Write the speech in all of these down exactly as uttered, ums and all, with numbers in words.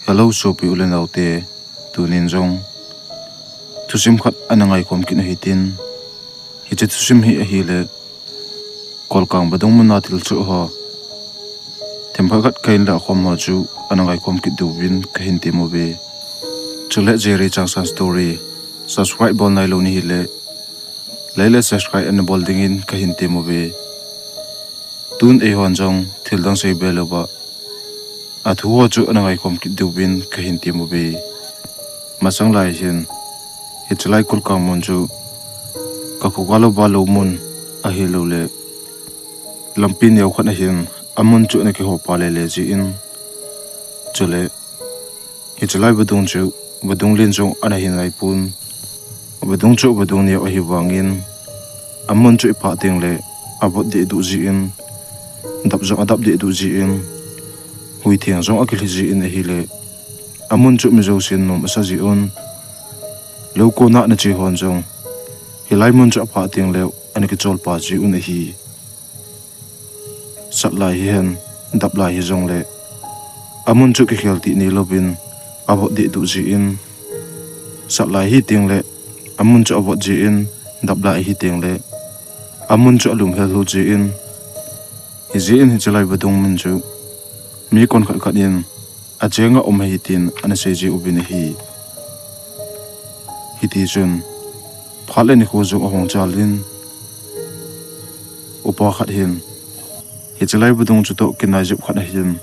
Hello, sopi u le naote, tunin jong thusim khat ana ngaikhom kit u hitin, hiche thusim hi ahile, Kolkang vadung muna thil chu ho, themkhat khat kahin lakhom ho chu ana ngaikhom kit diuvin kahin tem uve. Chule Jerry Changsan Story subscribe bol nailou nahile, like le subscribe ana bol dingin kahin tem uve. Tun eihon jong thil dang seibe louva, athu ho chu ana ngaikhom kit diuvin kahin tem uve. Masang lai hin, hiche lai Kolkang mun chu kakho gal louva lou mun ahiloule, lampi neo khat ahin, amun chu ana kihopa lele jin, chule hiche lai vadung chu vadung len jong ana hi naipon. Vadung chu vadung neo ahivangin, amun chu iphah tengle avot dehduh jin, dap jong adap dehduh jin, hui theng jong akilhi jin ahile, amun chu mi jousen nom asa jiuvin, lou kona ana che hon jong hilai mun chu aphah tengle ana kicholpa jiuvin ahi. Sat lai hihen, dap lai hijongle, amun chu kikhel tih neilouvin avot dehduh jin, sat lai hi tengle amun chu avot jin, dap lai hi tengle amun chu alum helhul jin, hijeh in hiche lai vadung mun chu mi kon khat khat in achenga um ahi tin ana seiji uvin ahi. Hitichun, phat le nikho jong ahung chalin, upa khat hin hiche lai vadung chutoh kinai jep khat ahin,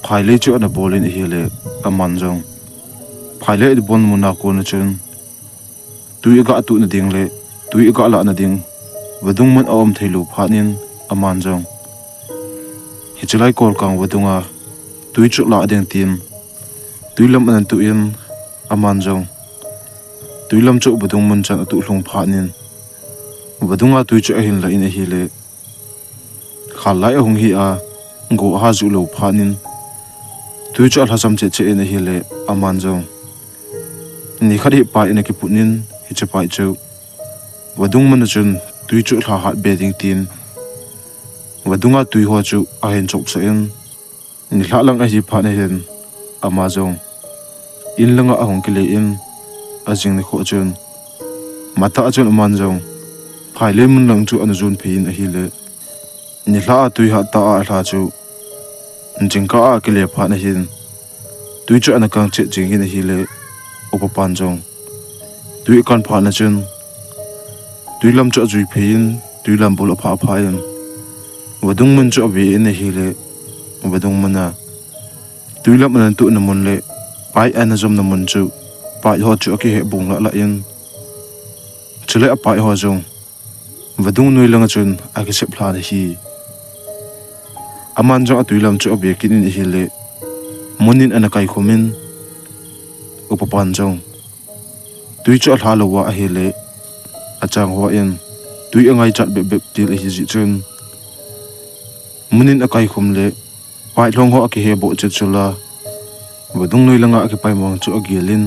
phailei chu ana bolin ahile, aman jong phailei abol muna kona chun twi aga tuhna ding le twi aga lahna ding vadung mun aum theilou phatnin, aman jong hiche lai Kolkang vadunga twi chu lah ding tin, twi lam ana tuh in, aman jong twi lam chu vadung mun chan atuh lhung phatnin, vadunga twi chu ahin lah in ahile, khal lai ahung hi a, go aha juh lou phatnin, twi chu alhasam cheh cheh in ahile, aman jong nikhat hi pai ana kiputnin, hiche pai chu vadung muna chun twi chu lha hatbe ding tin, vadunga twi ho chu ahin chopsah in, nilhah lang ahi phatna hin, ama jong in langa ahung kile in, ajing nikho chun, matah chun aman jong phailei mun lang chu ana jon phei in ahile, nilhah a twi hat tah a alha chu jingkah a akile phatna hin, twi chu ana kang cheh jingin ahile, upapan jong twi akan phatna chun, twi lam chu ajui phei in, twi lam bul aphah phah in, vadung mun chu ave in ahile, vadung muna twi lam ana tuhna mun le pai ana jomna mun chu, pai ho chu akiheh bung lah lah in, chule apai ho jong vadung noi langa chun akisep lhan ahi. Aman jong atwi lam chu ave kit in ahile, munin ana kaikhum in, upapan jong twi chu alha louva ahile, achang ho in twi angaichat bep bep til ahi jeh chun, munin akaikhum le, pailhong ho akiheboh chet chula, vadung noi langa akipaimang chu agel in,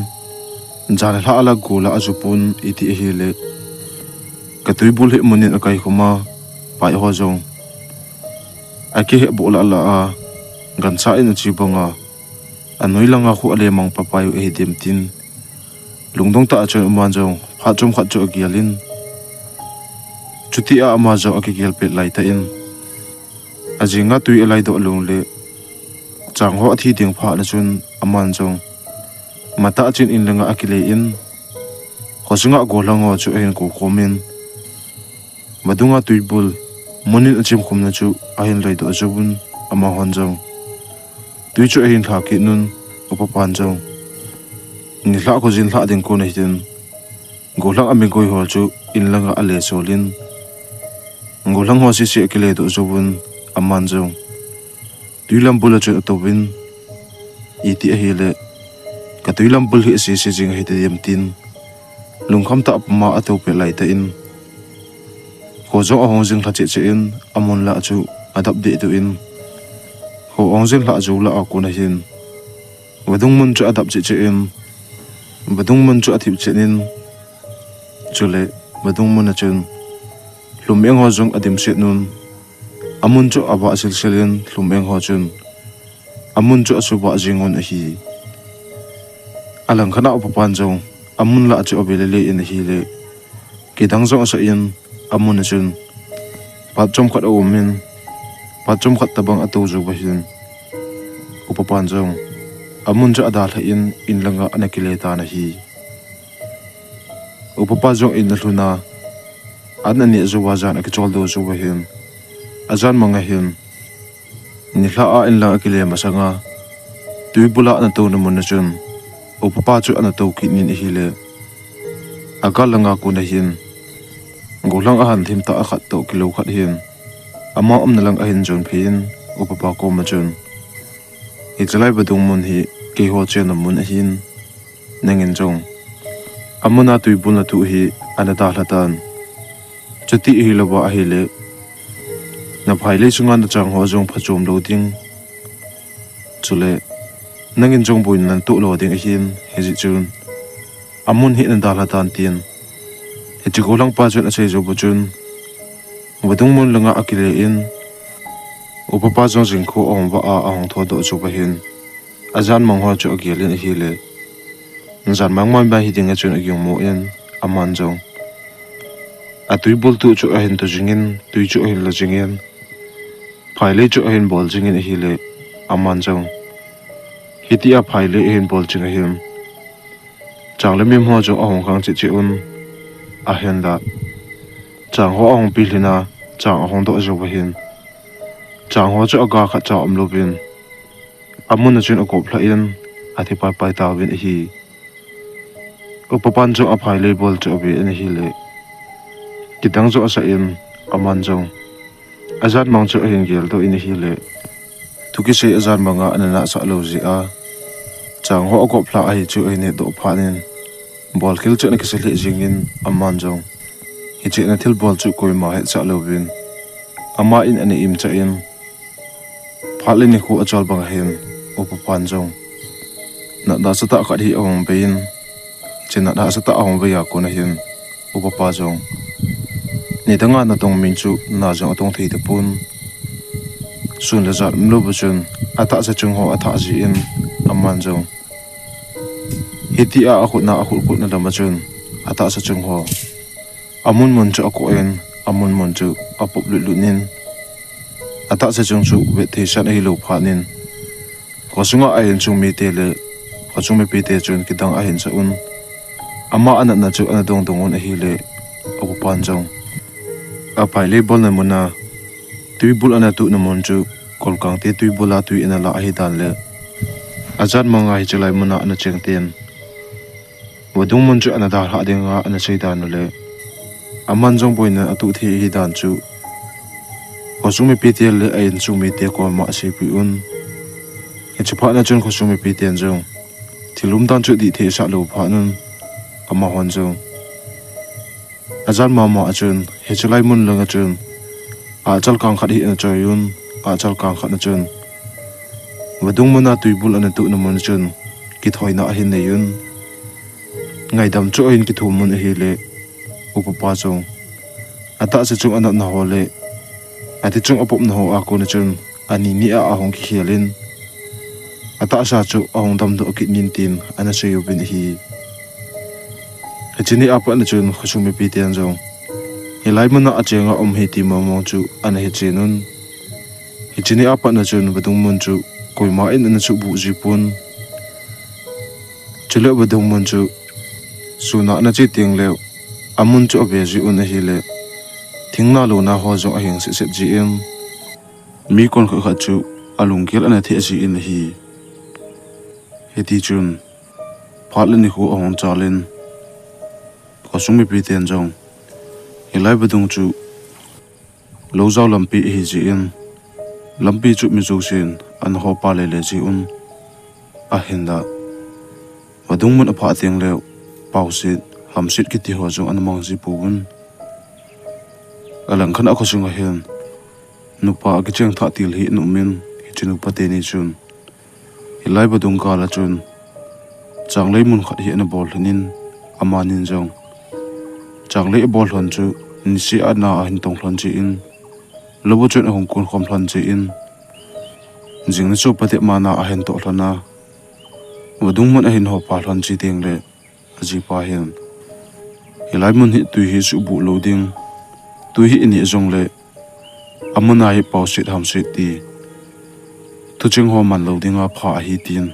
jan lhah la go lah ajupon iti ahile, katwi bul hi munin akaikhum a, pai ho jong akiheboh lah lah a, gancha in ache banga, anoi langa khu alemang papai u ahidem tin, lungdong tah a chun aman jong phat chomkhat chu agel in, chutia ama jong akigel pet laitah in, ajinga twi alaidoh lou le, chang ho athi ding phatna chun aman jong matah chun in langa akile in, khosunga golhang ho chu ahin kokhom in, vadunga twi bul munin achemkhumna chu ahin laidoh jouvun, amahon jong twi chu ahin lha kit un, upapan jong nilhah khojin lhah ding kon ahitin, golhang amigoi ho chu in langa alesol in, golhang ho sese akiledoh jouvun, aman jong twi lam bul a chun atouvin, iti ahile, katwi lam bul hi asese jing ahitadem tin, lungkham tah a puma atou pet laitah in, kho jong ahung jing lha cheh cheh in, amun lah chu adap dehduh in, kho ahung jing lhah jou lah a kon ahin, vadung mun chu adap cheh cheh in, vadung mun chu athip chet in, chule vadung mun a chun lhumeng ho jong adimset un, amun chu avah silsil in, lhumeng ho chun amun chu asuvah jing un ahi. Alangkhat a upapan jong amun lah chu ave lele in ahile, kidang jong asah in, amun a chun pat chomkhat aum in, pat chomkhat tobang ato jou uva hin, upapan jong amun chu adalhah in, in langa ana kile tan ahi. Upapa jong in alhun a, an aneh jou uva jan akicholdo jou uva hin, ajan manga hin, nilhah a in lang akile masanga, twi bula ana touna mun a chun, upapa chu ana to kit in ahile, agal langa kon a hin, gollhang ahan thim tah a khat toh kilou khat hin, ama umna lang ahin jon phei in, upapa koma chun, hiche lai vadung mun hi keiho chenna mun ahin, nangin jong amun a twi bul natoh hi ana dalha tan. Chuti ahilouva ahile, naphailei sunga nachang ho jong phachom lou ding, chule nangin jong boina natoh lou ding ahin, hijeh chun amun hi nadalha tan tin, hiche gollhang pa chun asei jou uva chun, vadung mun langa akile in, upapa jong jingkho ahung vah a, ahung thodoh jou uva hin, ajan mang ho chu agel in ahile, jan mang mama hiding a chun agingmo in, aman jong atwi bul toh chu ahin to jing in, twi chu ahin la jing in, phailei chu ahin bol jing in ahile, aman jong hitia phailei ahin bol jing ahin, chang le mim ho jong ahung khang cheh cheh un, ahinla chang ho ahung pilhin a, chang ahung doh jou uva hin, chang ho chu aga khatcha umlouvin, amun a chun akoplhah in, athi paipai tauvin ahi. Upapan jong aphailei bol chu ave in ahile, kidang jong asah in, aman jong ajan mang chu ahin geldoh in ahile, thu kisei ajan manga ana nahsah lou jeh a, chang ho akoplhah ahi chu ahin hetdoh phat in, bolkhel chu ana kisa lheh jeng in, aman jong hiche ana thilbol chu koima hetsah louvin, ama in ana imchah in, phat le nikho achal bang ahin, upapan jong natna sangtah khat hi ahung bei in, hiche natna sangtah ahung bei a kon a hin, upapa jong nidanga natong min chu na jong atong thei tapon, sun le jan umlouva chun atahsa chung ho athah jeh in, aman jong hitia akhutna, akhut khutna lama chun atahsa chung ho amun mun chu akoh in, amun mun chu apop lutlut in, atahsa chung chu vet thei san ahilou phat in, khosunga a insung mite le khochung mipite chun kidang ahin sah un, ama anatna chu ana dongdong un ahile, upapan jong aphailei bolna mun a twi bul ana tohna mun chu Kolkangte twi bul a twi ana lah ahidan le, ajan manga hiche lai mun a ana cheng ten, vadung mun chu ana dalhah dinga ana seidan u le, aman jong boina atoh thei ahidan chu khosung mipite le a insung mite koma aseipeh un. Hiche phat na chun khosung mipiten jong thil umdan chu dih thei asah lou phat un, amahon jong ajan mama a chun hiche lai mun langa chun ahchal kang khat hi ana choi un. Ahchal kang khat na chun vadung mun a twi bul ana tohna mun chun kithoina ahin nei un. Ngaidam chu ahin kithum un ahile, upapa chun atahsa chung anatna ho le ati chung apopna ho a kon a chun ani ni a ahung kikhel in, atahsa chu ahung damdoh kit in tin ana sei uvin ahi. Hiche ni a pat na chun khosung mipiten jong hilai mun a achenga um ahi ti mong mong chu ana hechen un. Hiche ni a pat na chun vadung mun chu koima in ana suhbuh ji pon. Chule vadung mun chu sun a ana che teng le amun chu ave ji un ahile, thingna lona ho jong aheng setset ji in, mi kon khat khat chu alunggel ana theh ji in ahi. Hiti chun phat le nikho ahung chal in, khosung mipiten jong hilai vadung chu lou jao lampi ahi jeh in, lampi chu mi jousen ana hopa lele ji un. Ahinla vadung mun aphah teng le paoset, hamset kiti ho jong ana mang ji pouvin. Alangkhat a khosunga hin nupa akicheng thah til hi ana um in, hiche nupa teni chun hilai vadung gal a chun changlei mun khat hi ana bol lhon in, amanin jong changlei abol lhon chu niseh a na ahin tong lhon jeh in, lou a chun ahung kon khom lhon jeh in, Jingni chu patep mana ahin toh lhon a, vadung mun ahin hopa lhon chi teng le, ajipa hin, "Hilai mun hi tui hi suhbuh lou ding, tui hi ineh jongle, amun a hi paoset hamset ti thucheng ho man lou dinga pha ahi," tin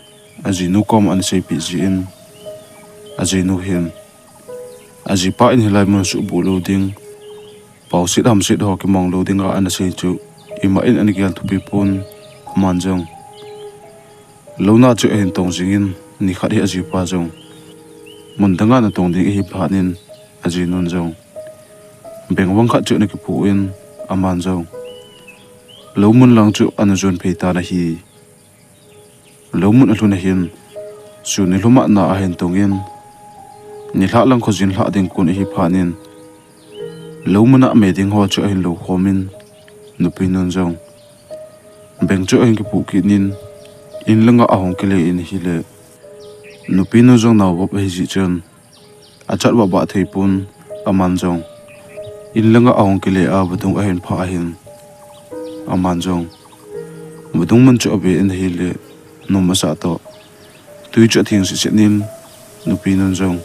ajinu koma ana seipeh jin, ajinu hin, ajipa in hilai mun suhbuh lou ding, paoset hamset ho kimang lou dinga ana sei chu, imacha ana gel thupi pon, aman jong louna chu ahin tong jingin, nikhat hi ajipa jong mun danga natong ding ahi phat in, ajinun jong bengvang khat chu ana kipoh in, aman jong lou mun lang chu ana jon phei tan ahi. Lou mun alhun ahin, sun nilhum a na ahin tongin, nilhah lang khojin lhah ding kon ahi phat in, lou mun a me ding ho chu ahin lou khomin, nupinun jong beng chu ahin kipoh kit in, in langa ahung kile in ahile, nupinu jong naovop ahi jeh chun, achat vahvah thei pon, aman jong in langa ahung kile a vadung ahin phah ahin, aman jong vadung mun chu ave in ahile, nom asah toh tui chu atheng setset in, nupinun jong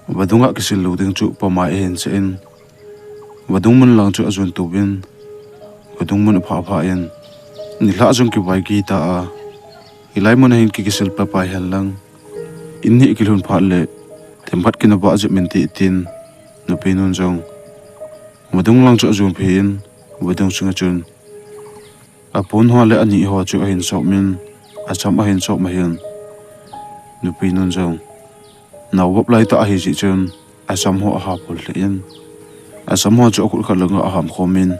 vadunga kisil lou ding chu pamai ahin sah in, vadung mun lang chu ajon touvin, vadung mun aphah phah in, nilhah jong kivai gei ta a, hilai mun a hin ki, kisil papai hen lang, in hi kilhun phat le themkhat kina vah jep inte, tin nupinun jong vadung lang chu ajon phei in, vadung sunga chun apon ho le aneh ho chu ahin sop in, asam ahin sop ma hin, nupinun jong naovop lai tah ahi jeh chun, asam ho ahapul lheh in, asam ho chu akhut khat langa aham khomin,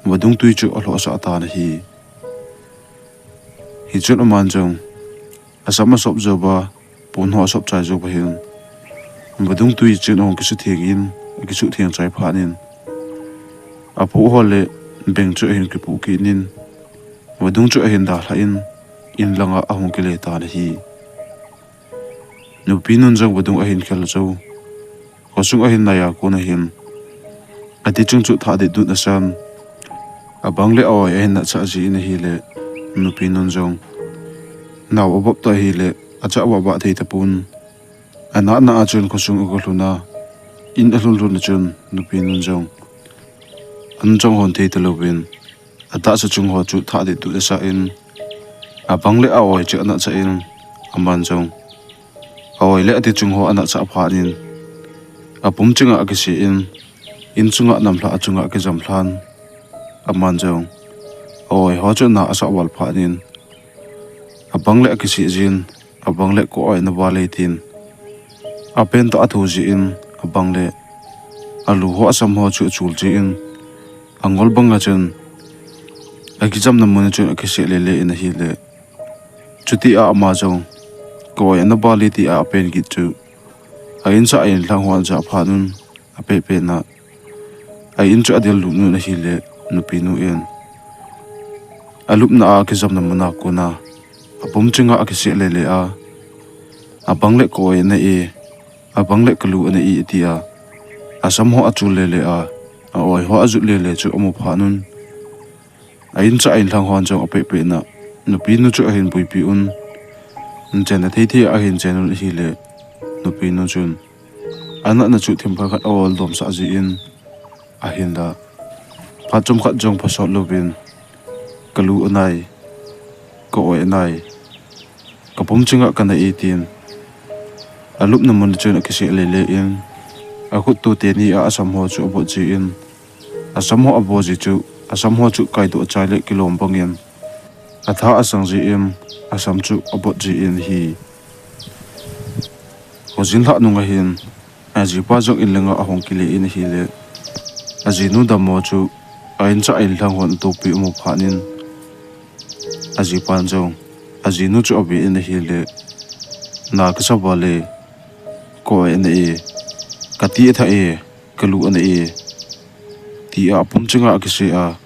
vadung tui chu alhohsah tan ahi. Hichun aman jong asam asop jouva, pon ho asop chai jouva hin, vadung tui chun ahung kisutheng in, akisutheng chai phat in, apoh ho le beng chu ahin kipoh kit in, vadung chu ahin dalhah in, in langa ahung kile tan ahi. Nupinun jong vadung ahin khel jou, khosung ahin nai a kon ahin, ati chung chu thah detdut asan, abang le a-oi ahin natsah jin ahile, nupinun jong nao avop ta ahile, achat vahvah thei tapon, anatna a chun khosung aga lhun a, in alhun lhun a chun, nupinun jong an jong hon thei talouvin, atahsa chung ho chu thah detdut asah in, abang le a-oi chu anatsah in, aman jong a-oi le ati chung ho anatsah phat in, apum chenga akisih in, in chunga namlhah a chunga akijam lhan, aman jong a-oi ho chu ana asah val phat in, abang le akisih jin, abang le ka-oi ana val e tin, apen tah a athu jin, abang le alu ho asam ho chu achul jin, angol banga chun akijamna mun a chun akiseh lele in ahile, chuti a ama jong ka-oi ana val e tia apen git chu a-incha a-inlhang ho ajah phat un, apehpehna a-in chu adel lut un ahile, nupinu in alupna a akijamna mun a kona apum chenga akiseh lele a, abang le ka-oi ana e, abang le kalu ana e tia asam ho achul lele a, a-oi ho ajut lele chu amu phat un, a-incha a-inlhang hon jong apehpehna nupinu chu ahin boipi un, chenna thei thei a ahin chen un ahile, nupinu chun anatna chu themkhat khat a-ol domsah jin, ahinla phat chomkhat jong phasot louvin, kalu anai, ka-oi anai, kapum chenga kana e tin, alupna mun chun akiseh lele in, akhut to teni a asam ho chu abot jin, asam ho abot ji chu, asam ho chu kaidoh chai le kilom bangin atha asang jin, asam chu abot jin ahi. Khojin lhah nunga hin, ajipa jong in langa ahung kile in ahile, ajinu dammo chu a-incha a-inlhang hon atopi amu phat in, ajipan jong ajinu chu ave in ahile, na kasa val e, ka-oi ana e, kati athah e, kalu ana e, tia apum chenga akiseh a,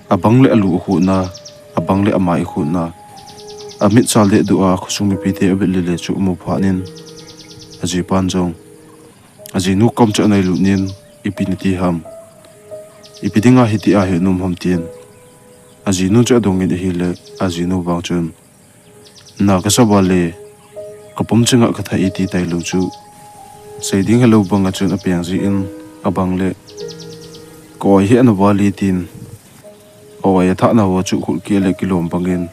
abang le alu akhutna, abang le amai akhutna, amit sal dehduh a khosung mipite avet lele chu amu phat in, ajipan jong ajinu kom chu anailut in, ipi nati ham, ipi dinga hitia hi anom ham tin, Ajinu chu adongin ahile, ajinu vang chun, "Na kasa vale, kapum chinga kathah e," ti tailou chu, seiding helou banga chun apeng jin, abang le, "Ka-oi hi ana val e," tin, a-oi athah nau chu khut keh le kilom bangin,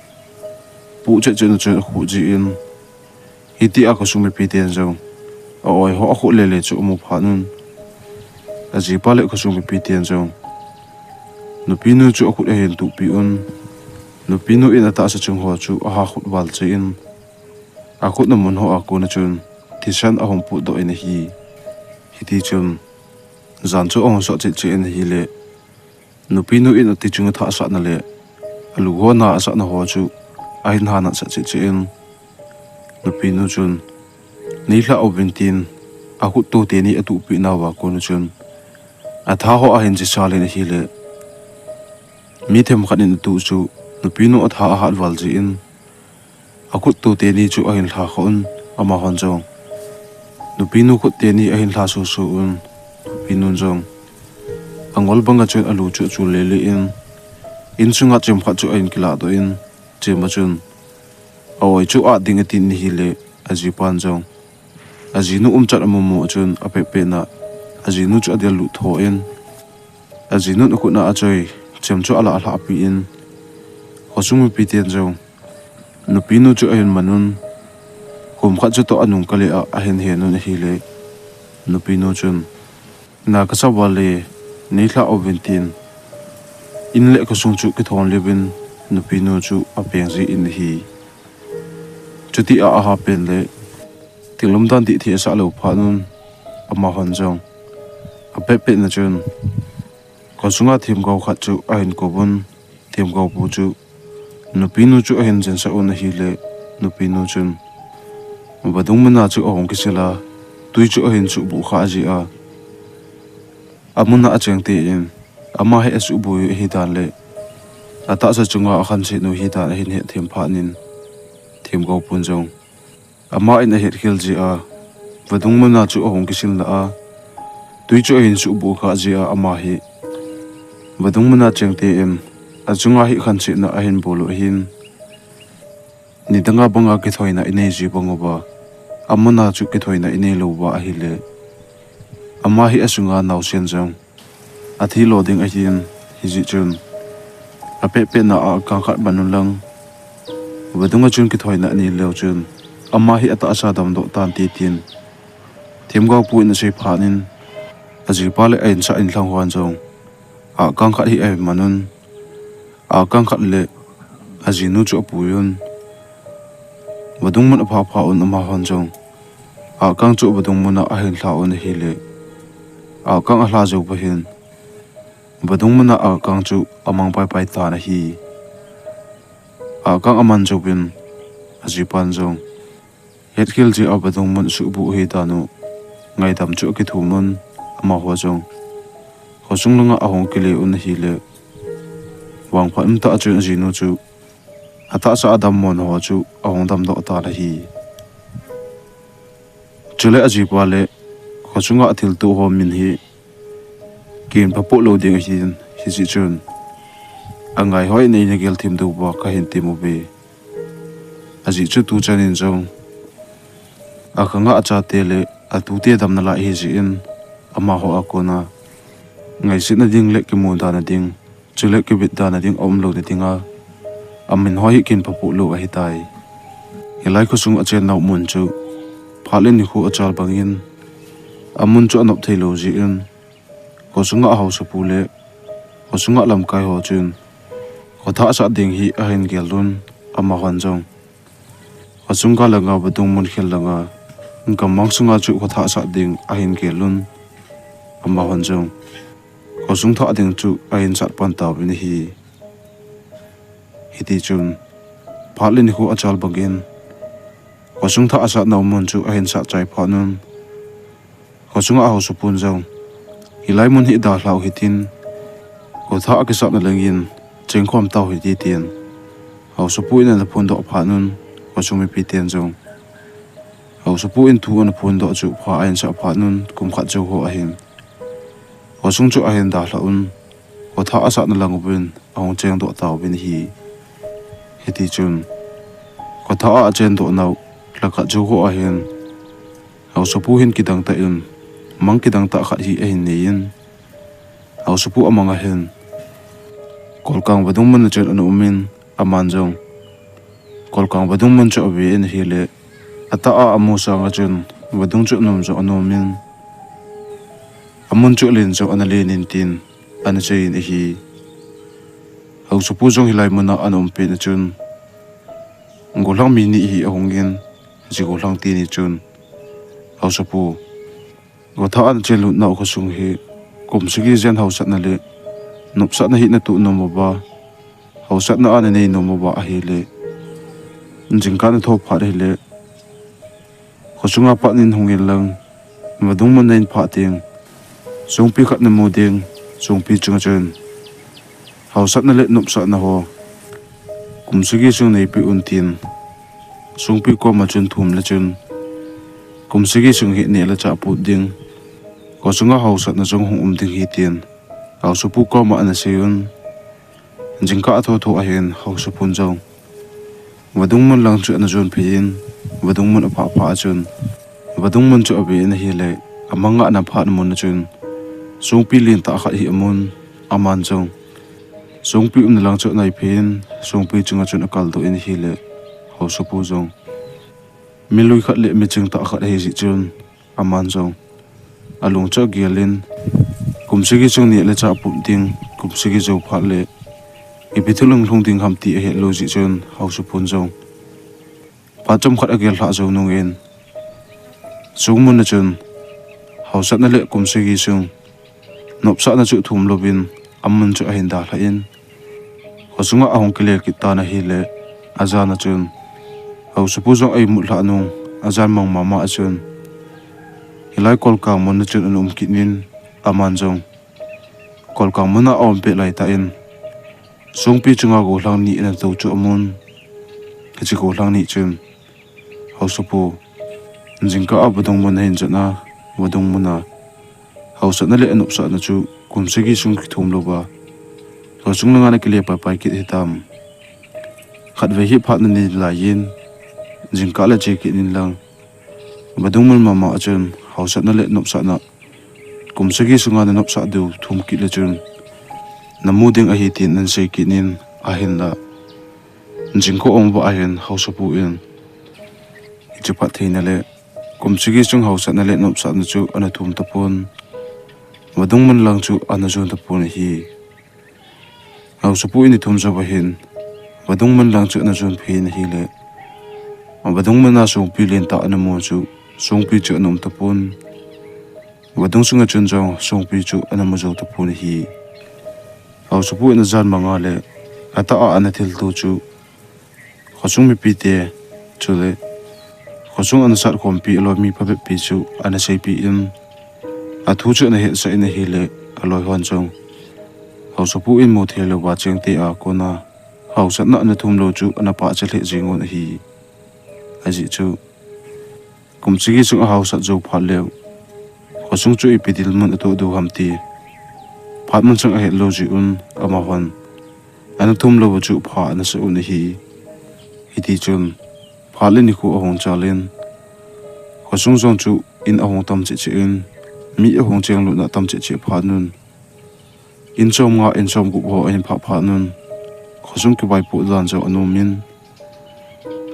puh chet chet na chun akhuh jin, hitia khosung mipiten jong a-oi ho akhuh lele chu amu phat un, ajipa le khosung mipiten jong nupinu chu akhut ahin tuhpeh un, nupinu in atahsa chung ho chu aha khut val cheh in, akhutna mun hoa kona chun thisan ahung potdoh in ahi. Hiti chun, jan chu ahung sot chet cheh in ahile, nupinu in ati chunga thah asatna le alu ho na asatna ho chu ahin hanat sah chet cheh in, nupinu chun, "Neilhah uvin," tin, akhut to teni atuhpeh nauva kona chun, atha ho ahin jisal in ahile, mi themkhat in atuh chu nupinu atha ahat val jin, akhut to teni chu ahin lha kha un, amahon jong nupinu khut teni ahin lha susu un, nupinun jong angol banga chun alu chu achul lele in, insunga chemkhat chu ahin kilahdoh in, chema chun a-oi chu at ding atin ahile, ajipan jong ajinu umchan amumu chun apehpehna ajinu chu adellut tho in, ajinun akhutna achoi chem chu alah alhahpeh in, khosung mipiten jong nupinu chu ahin man un, kum khat chutoh anung kah le a ahin hen un ahile, nupinu chun, "Na kasa vale, neilhah uvin," tin, in le khosung chu kithon leuvin, nupinu chu apeng jin ahi. Chutia aha pen le, thinglhum dan dih thei asah lou phat un, amahon jong apehpehna chun khosunga themgao khat chu ahin kouvun, themgaopu chu nupinu chu ahin jensah un ahile, nupinu chun vadung muna chu ahung kisil a, twi chu ahin suhbuh khah jeh a, amuna acheng teng in, ama hi asuhbuh u ahidan le atahsa chunga akhanset u ahidan ahin hetthem phat in, themgaopun jong ama in ahetkhel jeh a, vadung muna chu ahung kisil na a, twi chu ahin suhbuh khah jeh a, ama hi vadung muna cheng teng in, achunga hi khansetna ahin bol u ahin, nidanga banga kithoina inei ji bang uva, amuna chu kithoina inei lou uva ahile, ama hi asunga naosen jong athi lo ding ahin, hijeh chun apehpehna a akang khat man un lang, vadunga chun kithoina anei leu chun, ama hi atahsa damdoh tante tin, themgaopu in asei phat in, ajipa le a-insah inlhang hon jong akang khat hi ahin man un, akang khat le ajinu chu apui un, vadung mun aphah phat un, amahon jong akang chu vadung muna ahin lha un ahile, akang alha jou phat in, vadung muna akang chu amang paipai tan ahi. Akang aman jouvin, ajipan jong hetkhel jeh a vadung mun suhbuh ahidan u ngaidam chu akithum un, amaho jong khosung langa ahung kile un ahile, vangphat umtah chun ajinu chu atahsa a dammo ho chu ahung damdoh tan ahi. Chule ajipa le khosunga athilto ho min hi kin phapoh lou ding ahin, hijeh chun angai hoi in eina gel thim diu va kahin tem uve. Ajeh chu tuchan in jong akhanga achate le atute damna lai ahijeh in, amaho a kona ngaisetna ding le kimudan na ding, chule kivetda na ding aumlou na dinga, amin ho hi kin phapoh lou ahitai. Hilai khosung achen nau mun chu phat le nikho achal bangin, amun chu anop thei lou jeh in, khosunga ahaosapu le khosunga lamkai ho chun khothah asat ding hi ahin gel un, amahon jong khosung gal langa vadung mun khel langa, gammang sunga chu khothah asat ding ahin gel un, amahon jong khosung thah ding chu ahin sat pan tauvin ahi. Hiti chun phat le nikho achal bangin, khosung thah asat nau mun chu ahin sat chai phat un, khosunga ahaosapun jong, hilai mun hi dalhau hitin, khothah akisatna langin chengkhom tau hite tin, haosapu in ana phondoh phat un, khosung mipiten jong haosapu in thu ana phondoh chu pha ahin sah phat un, kum khat jou ho ahin, khosung chu ahin dalha un. kotha asatna lang uvin ahung chengdoh tauvin ahi. Hitichun kotha a achendoh nau lhakhat jou ho ahin haosapu hin kidang tah in, mang kidang tah khat hi ahin neiyin, haosapu amang ahin Kolkang vadung mun a chun ana umin, aman jong Kolkang vadung mun chu avein ahile, atah a amu sanga chun vadung chu anom jong anomin, amun chu alen jong ana lenin tin ana seiyin ahi. Haosapu jong hilai muna ana um petna chun gollhang mi ni hi ahungin, hiche gollhang teni chun, Haosapu, kotha a nachenlut nau khosung hi kum sagi jen haosatna le nopsahna hi natoh nom uva, haosatna a nanei nom uva ahile, jingkah natho phat ahile, khosunga pat in hungin lang, vadung mun nahin phah teng, songpi khat namu ding, songpi chunga chun haosatna le nopsahna ho kum sagi sung neipeh un tin, songpi koma chun thum le chun, kum sagi sung hi neh le chah put ding, khosunga haosatna jong hung um ding ahi tin, haosapu koma ana seiyun. Jingkah atho tho ahin haosapun jong vadung mun lang chu ana jon pheiyin, vadung mun aphah phat a chun, vadung mun chu avein ahile, amanga ana phatna mun a chun songpi lentah khat hi amun, aman jong songpi umna lang chu anai pheiyin, songpi chunga chun akaldoh in ahile, haosapu jong milui khat le miching tah khat ahi jeh chun, aman jong alung chu agelin, kum sagi sung neh le chah put ding, kum sagi jou phat le ipi thu lunglhung ding ham ti ahetlou jeh chun, haosapun jong phat chomkhat agel lhah jou nungin, songmun a chun haosatna le kum sagi sung nopsahna chu thum louvin, amun chu ahin dalhan, khosunga ahung kile kit tan ahile, ajan a chun haosapu jong a-imut lhah nung, ajan mang mama a chun, hilai Kolkang mun a chun ana um kit in, aman jong Kolkang mun a aum pet laitah in, songpi chunga gollhang ni ana tou chu amun, hiche gollhang ni chun, Haosapu, jingkah a vadung mun nahin jot a, vadung mun a haosatna le nopsahna chu kum sagi sung kithum louva khosung langa nakile paipai kit hitam? Khatvei hi phat nanei laiyin, jingkah le che kit in lang, vadung mun mama a chun haosatna le nopsahna kum sagi sunga nanopsah diu thum kit le chun namu ding ahi tin ana sei kit in, ahinla jingkah aum uva ahin haosapu in hiche phattheina le kum sagi sung haosatna le nopsahna chu ana thum tapon, vadung mun lang chu ana jon tapon ahi. Haosapu in ithum jouva hin vadung mun lang chu ana jon pheiyin ahile, vadung mun a songpi lentah ana mu chu, songpi chu ana um tapon, vadung sunga chun jong songpi chu ana mu jou tapon ahi. Haosapu in ajan manga le atah a ana thilto chu khosung mipite chule khosung ana satkhompi aloi mi phabeppi chu ana seipeh in, athu chu ana hetsah in ahile, aloihon jong haosapu in mu theilouva chengte a kona haosatna ana thum lou chu ana pahcha lheh jengun ahi. Ajeh chu kum sagi sung ahaosat jou phat leu, khosung chu ipi dinmun atoh diu ham ti phat mun sang ahetlou jeh un, amahon ana thum louva chu pha ana sah un ahi. Hitichun phat le nikho ahung chalin, khosung jong chu in ahung tam cheh cheh in, mi ahung chenglutna tam cheh cheh phat un, in somnga in somgup ho ahin phah phat un, khosung kivaipoh dan jong ana umin,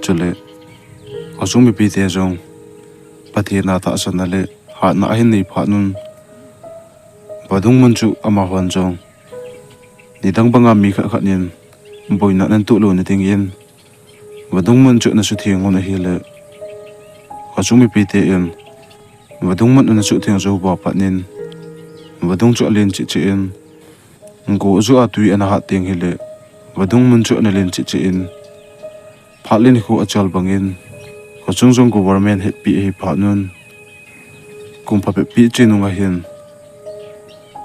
chule khosung mipite jong Pathen a tahsanna le hatna ahin nei phat un, vadung mun chu amahon jong nidang banga mi khat khat in boina ana toh louna dingin, vadung mun chu ana sutheng un ahile, khosung mipite in vadung mun ana sutheng jouva pat in, vadung chu alen cheh cheh in, go joh a twi ana hat teng hile, vadung mun chu ana len cheh cheh in, phat le nikho achal bangin, khosung jong government hetpi ahi phat un, kum phabeppi che nunga hin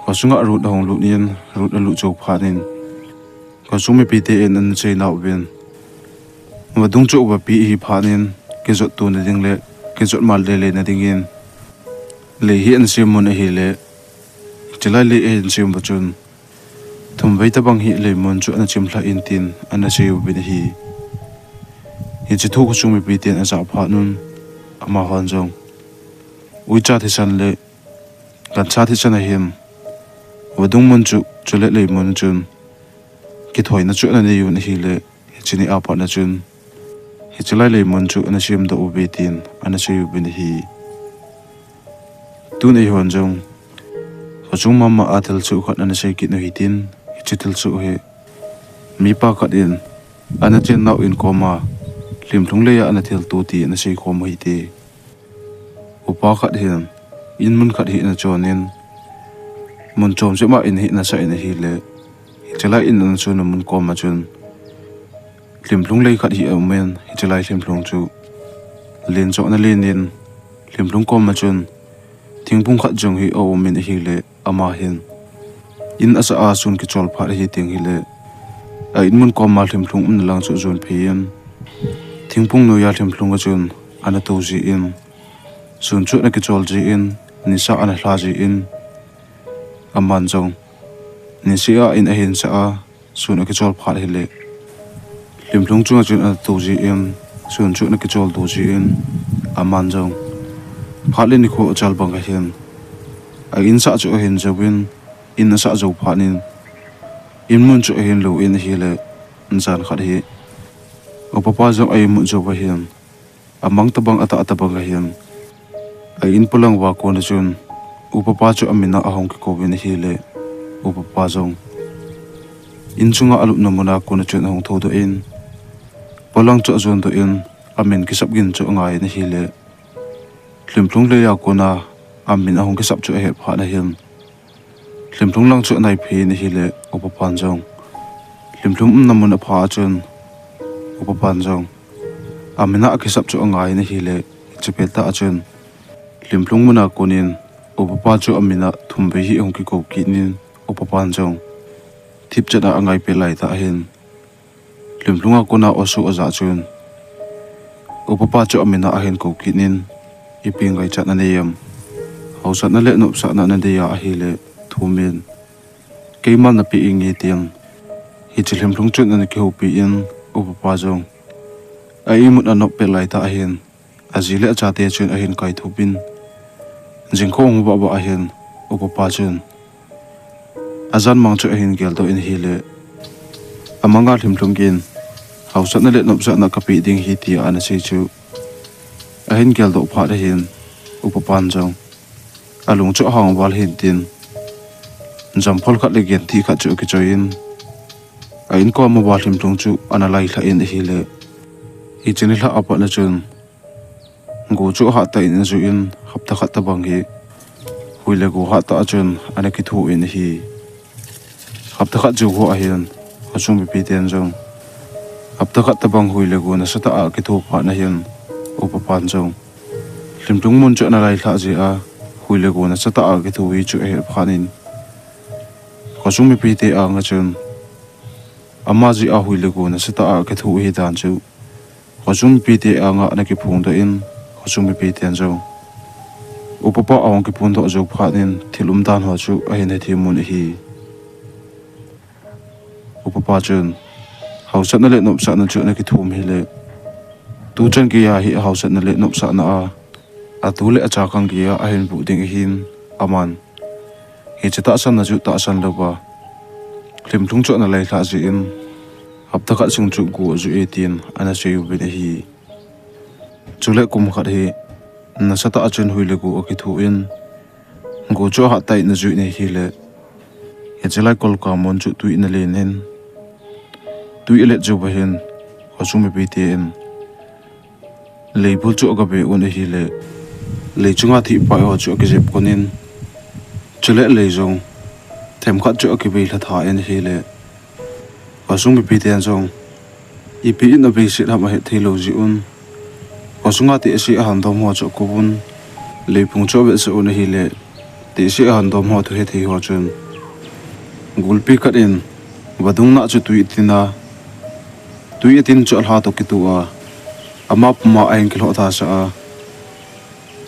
khosunga road ahung lut in, road alut jou phat in, khosung mipite in ana chei nauvin, vadung chu uvapi ahi phat in, kijot tona ding le kijot mal lele na dingin lei hi ana sem un ahile, chulai lei ahin sem uva chun Thumvei tabang hi leimun chu ana chimlha in tin ana seiuvin ahi. Hiche thu khosung mipiten ajah phat un, amahon jong, uicha thisan le gancha thisan ahin, vadung mun chu, chule leimun chun kithoina chu ana neiuvin ahile, hiche ni apatna chun hiche lai leimun chu ana semdoh uve tin ana seiuvin ahi. Tun eihon jong khosung mama a thilsoh khat ana sei kit u hitin, hiche thilsoh hi mipa khat in ana chennau in koma Lhimlhung leiya ana thilto ti ana seikhom u hite. Upa khat hin inmun khat hi ana chonin, mun chom jep ma in hi ana sah in ahile, hiche lai in ana chonna mun koma chun Lhimlhung lei khat hi aumin, hiche lai Lhimlhung chu len jong ana lenin, Lhimlhung koma chun thingphung khat jong hi aumin ahile, ama hin in asah a sun kichol phat ahi teng hile, a inmun koma Lhimlhung umna lang chu ajon phei in, thingphung noiya Lhimlhung a chun ana tou jin, sun chu ana kichol jin, nisa ana lha jin, aman jong niseh a in ahin sah a, sun akichol phat hile, Lhimlhung chunga chun ana tou jin, sun chu ana kichol tou jin, aman jong phat le nikho achal bang ahin, a insah chu ahin jouvin, in asah jou phat in, inmun chu ahin lou in ahile, jan khat hi upapa jong a imut jouva hin, amang tabang atah tabang ahin, a in polang uva kona chun upapa chu amin a ahung kikouvin ahile, upapa jong in chunga alupna muna kona chun ahung thoudoh in, polang chu ajondoh in, amin kisap gin chu angaiyin ahile, Lhimlhung leiya kona amin ahung kisap chu ahet phat ahin, Lhimlhung lang chu anaiphei in ahile, upapan jong Lhimlhung umna mun apha a chun, upapan jong amin a akisap chu angaiyin ahile, hiche pettah a chun Lhimlhung muna konin upapa chu amin a thumvei hi ahung kikou kit in, upapan jong thipchet a angai pet laitah ahin, Lhimlhunga kona oso ajah chun upapa chu amin a ahin kou kit in, ipi ngaichat nanei em? Haosatna le nopsahna nadei a ahile, thumin, keiman napeh inge tin, hiche Lhimlhung chun ana kihoupi in, upapa jong a imut anop pet laitah ahin, aji le achate chun ahin kaithupin, jingkho hung vah vah ahin, upapa chun ajan mang chu ahin geldoh in ahile, amanga Lhimlhung in, haosatna le nopsahna kapeh ding ahi tia ana sei chu ahin geldoh phat ahin, upapan jong alung chu ahang val hintin, jamphol khat le genthih khat chu akichoiyin, a inkom uva Lhimlhung chu ana lailhah in ahile, hiche nilhah apatna chun go chu ahattah in ajuiyin, hapta khat tabang hi hui le go hattah a chun ana kithoin ahi. Hapta khat jou ho ahin, khosung mipiten jong hapta khat tabang hui le go nasatah a akitho phat ahin, upapan jong Lhimlhung mun chu ana lailhah jeh a, hui le go nasatah a akitho hi chu ahet phat in, khosung mipite anga chun ama jeh a hui le go nasatah a akitho ahi dan chu khosung mipite anga ana kiphongdoh in, khosung mipiten jong upapa ahung kiphongdoh jou phat in, thil umdan ho chu ahin hethem un ahi. Upapa chun haosatna le nopsahna chu ana kithum hile, tuchan geiya hi haosatna le nopsahna a, atu le acha khang geiya ahin vuh ding ahin, aman hiche tahsanna chu tahsan louva Lhimlhung chu ana lailhah jeh in, hapta khat sung chu go ajui e tin ana seiuvin ahi. Chule kum khat hi nasatah a chun hui le go akithoin, go chu ahattah in ajui in ahile, hiche lai kolka mun chu twi ana len in, twi alet jouva hin khosung mipite in leibul chu agave un ahile, lei chunga thihpai ho chu akijep konin, chule lei jong themkhat chu akiveilha tha in ahile, khosung mipiten jong ipi in aveiset ham ahet theilou jeh un, khosunga tehse ahandom ho chu akouvun, leiphung chu avetsah un ahile, tehse ahandom ho thu hethei ho chun gulpi khat in vadung nah chu twi atin a, twi atin chu alha toh kitoh a, ama puma ahin kilhoh thasah a,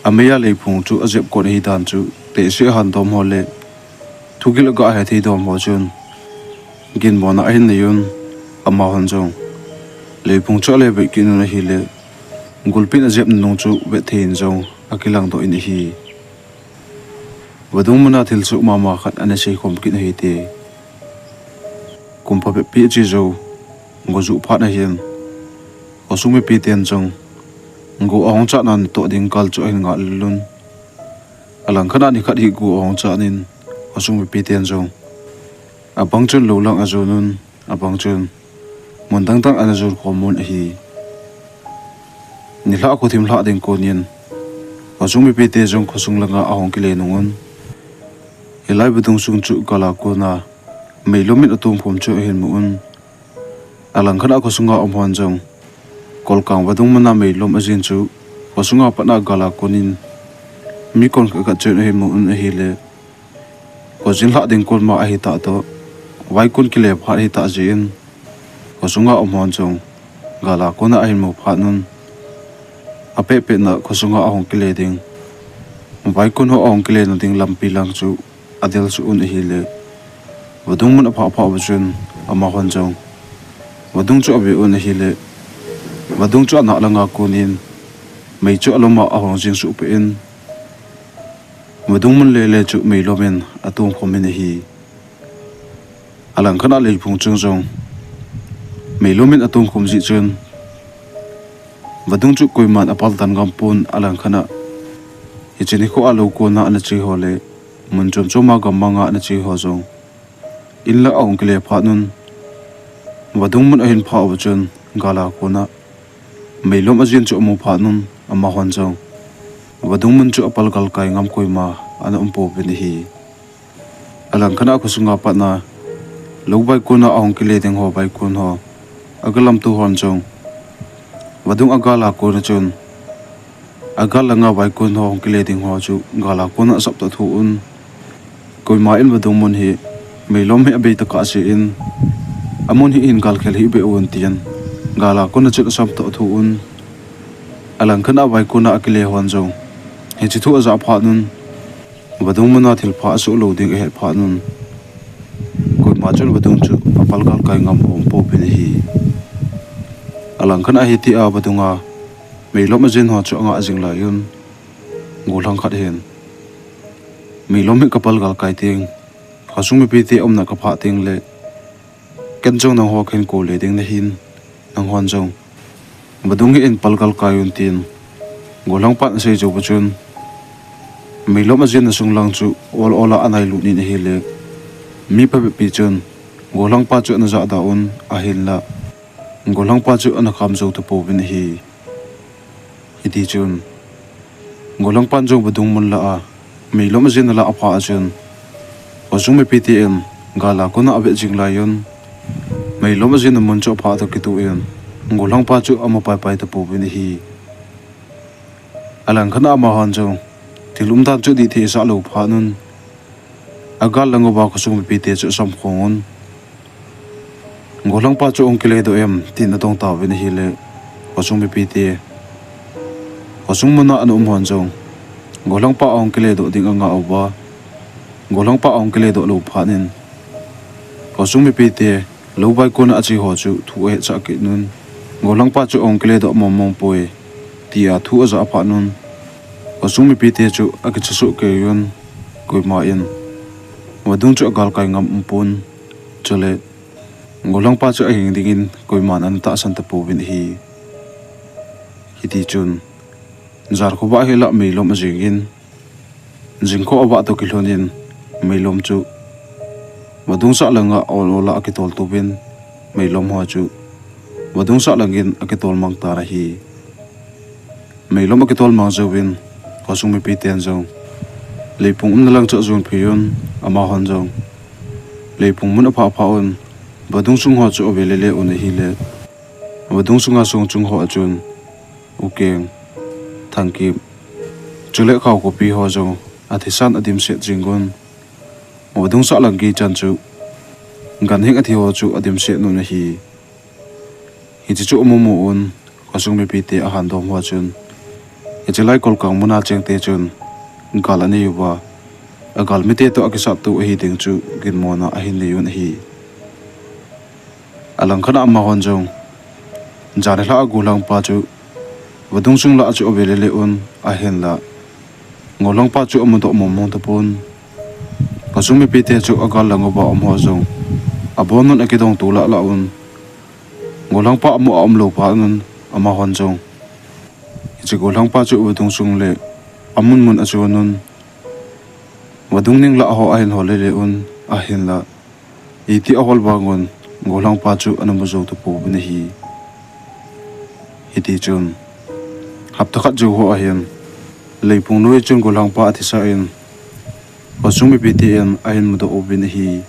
ameiya leiphung chu ajep kot ahi dan chu tehse ahandom ho le thugil aga hethei dom ho chun Ginmona ahin nei un, amahon jong leiphung chu ale vei kit un ahile, gulpin ajep nung chu vethei in jong akilang doh in ahi. Vadung muna thil suh mama khat ana seikhom kit ahi te. Kum phabep pi ache jou, go juh phat ahin, khosung mipi ten jong go ahung chat na natoh ding kal chu ahin ngah lel un. Alangkhat a nikhat hi go ahung chat in, khosung mipi ten jong abang chun lou lang ajon un, abang chun mun dang dang ana jon khom un ahi. Nilhah khothim lhah ding konin, khosung mipi te jong khosung langa ahung kile nung un, hilai vadung sung chu gal a kona meilom in atom khom chu ahin mu un. Alangkhat a khosunga um hon jong, Kolkang vadung muna meilom ajin chu khosunga pat a gal a konin mi kon khat khat chun ahin mu un ahile, khojin lhah ding kon ma ahi tah toh, vaikon kile phat ahi tah jeh in, khosunga um hon jong gal a kona ahin mu phat un, apehpeh na khosunga ahung kile ding, vaikon ho ahung kile na ding lampi lang chu adel suh un ahile, vadung mun aphah phah uva chun, amahon jong vadung chu ave un ahile, vadung chu anah langa konin mei chu alom a ahung jing suh peh in, vadung mun lele chu meilom in atom khom in ahi. Alangkhat a leiphung chung jong meilom in atom khom jeh chun, vadung chu koiman apal tan ngam pon. Alangkhat a hiche nikho a lou kona ana che ho le mun chom chom a gammang a ana che ho jong in la ahung kile phat un, vadung mun ahin phah uva chun, gal a kona meilom ajin chu amu phat un, amahon jong vadung mun chu apal galkai ngam, koima ana um pouvin ahi. Alangkhat a khosunga pat a lou vaikon a ahung kile ding ho vaikon ho, aga lamto hon jong vadung agal a kona chun, agal langa vaikon ho hung kile ding ho chu gal a kona asap toh thu un. Koima in vadung mun hi meilom hi abei tokah jeh in, amun hi hin galkhel hih beh un tin, gal a kona chun asam toh thu un. Alangkhat a vaikon a akile hon jong hiche thu ajah phat un, vadung muna thilpha asoh lou ding ahet phat un, koima chun vadung chu apal galkai ngam aum pouvin ahi. Alangkhat a hitia vadunga meilom ajin ho chu angah jing lai un, gollhang khat hin meilom hi kapal galkai teng, khosung mipite umna kaphah tengle, ken jong nangho kahin kou le ding nahin, nanghon jong vadung hi hin pal galkai un tin, gollhangpan asei jou uva chun, meilom ajin a sunglang chu ol ol a anailut in ahile, mi phabep pi chun gollhangpa chu ana jahda un, ahinla gollhangpa chu ana kham jou tapouvin ahi. Hitichun, gollhangpan jong vadung mun lah a meilom ajin alah aphah a chun, khosung mipite in gal a kona avet jing lai un, meilom ajin a mun chu aphah toh kitoh in, gollhangpa chu amu paipai tapouvin ahi. Alangkhat a amahon jong thil umdan chu dihthei asah lou phat un, agal lang uva khosung mipite chu asam khong un, gollhangpa chu ahung kiledoh em tin adong tauvin ahile, khosung mipite, khosung muna ana um hon jong gollhangpa ahung kiledoh ding angah uva, gollhangpa ahung kiledoh lou phat in, khosung mipite lou vaikon a ache ho chu thu ahetsah kit un, gollhangpa chu ahung kiledoh mong mong poi, tia thu ajah phat un, khosung mipite chu akicha soh kei un, koima in vadung chu agalkai ngam umpon, chule gollhangpa chu ahing dingin koiman ana tahsan tapouvin ahi. Hitichun, jan khovah hi lah meilom ajing in, jingkho avah toh kilhon in, meilom chu vadung sah langa ol ol a akitol touvin, meilom ho chu vadung sah langin akitol mang tan ahi. Meilom akitol mang jouvin, khosung mipiten jong leiphung umna lang chu ajon phei un, amahon jong leiphung mun aphah phah un, vadung sung ho chu ave lele un ahile, vadung sunga songchung ho a chun Ukeng, Thangkip, chule Khaokhopi ho jong athisan adimset jing un, vadung sah lang gei chan chu ganhing athi ho chu adimset un ahi. Hiche chu amu mu un, khosung mipite ahandom ho chun, hiche lai Kolkang muna chengte chun gal anei uva, agalmite toh akisattou ahi ding chu ginmona ahin nei un ahi. Alangkhat a amahon jong, jan nilhah a gollhangpa chu vadung sung lah a chu ave lele un, ahinla gollhangpa chu amudoh mongmong tapon. Khosung mipite chu agal lang uva umho jong abonun akidong to lahlah un, gollhangpa amu a umlou phat un, amahon jong hiche gollhangpa chu vadung sung le amun mun achon un, vadung ning lah ho ahin hol lele un, ahinla iti ahol vangun gollhangpa chu ana mu jou tapouvin ahi. Hitichun hapta khat jou ho ahin, Leiphung noi chun gollhangpa athisah in, khosung mipite in ahin mudoh uvin ahi.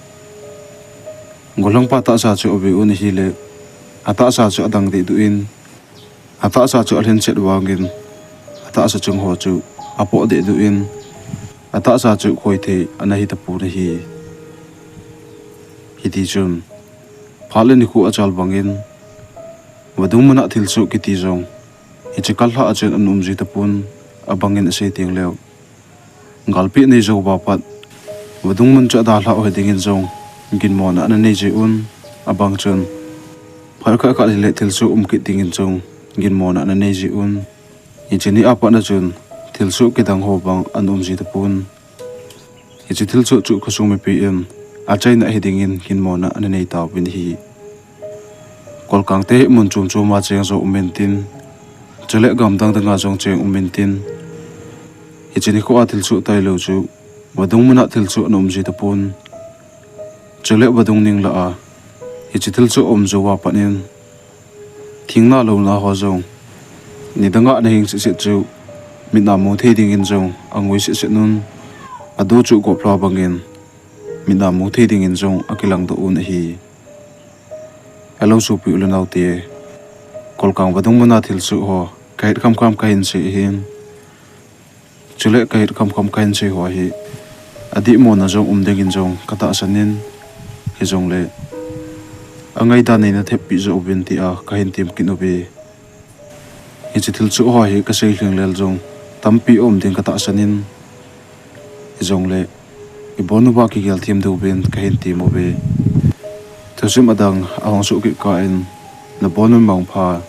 Gollhangpa tahsa chu ave un ahile, atahsa chu adang dehduh in, atahsa chu alhin chet vangin, atahsa chung ho chu apoh dehduh in, atahsa chu khoithei ana hi tapon ahi. Hitichun phat le nikho achal bangin, vadung muna thilsoh kiti jong hiche kallhah a chun ana um ji tapon, abangin asei tengleu, galpi nei jouva pat vadung mun chu adalhah u hidingin jong ginmona ana nei ji un, abang chun phat khat khat hile thilsoh um kit dingin jong ginmona ana nei ji un. Hiche ni a pat a chun thilsoh kidang ho vang ana um ji tapon. Hiche thilsoh chu khosung mipi in achaina hidingin ginmona ana nei tauvin ahi. Kolkangte hi mun chom choma cheng jong um intin, chule gam dang danga jong cheng um intin, hiche nikho a thilsoh tailou chu vadung muna thilsoh ana um ji tapon. Chule vadung ning lah a hiche thilsoh aum jouva pat in, thingna louna ho jong nidanga ana hing setset chu mit a mu thei dingin jong angoi setset un, adu chu goplha bangin mit a mu thei dingin jong akilangdoh un ahi. Hello sopi u le naote, Kolkang vadung muna thilsoh ho kahet khamkham kahin sei ahin. Chule kahet khamkham kahin sei ho hi adihmona jong um dingin jong katahsan in, hijongle angaidan neina theppeh joh uvin tia kahin tem kit uve. Hiche thilsoh ho hi kasei lhinglel jong tampi aum ding katahsan in, hijongle ibon uva kigel them diuvin kahin tem uve. Thusim adang ahung soh kit kah in, nabonun mangpha.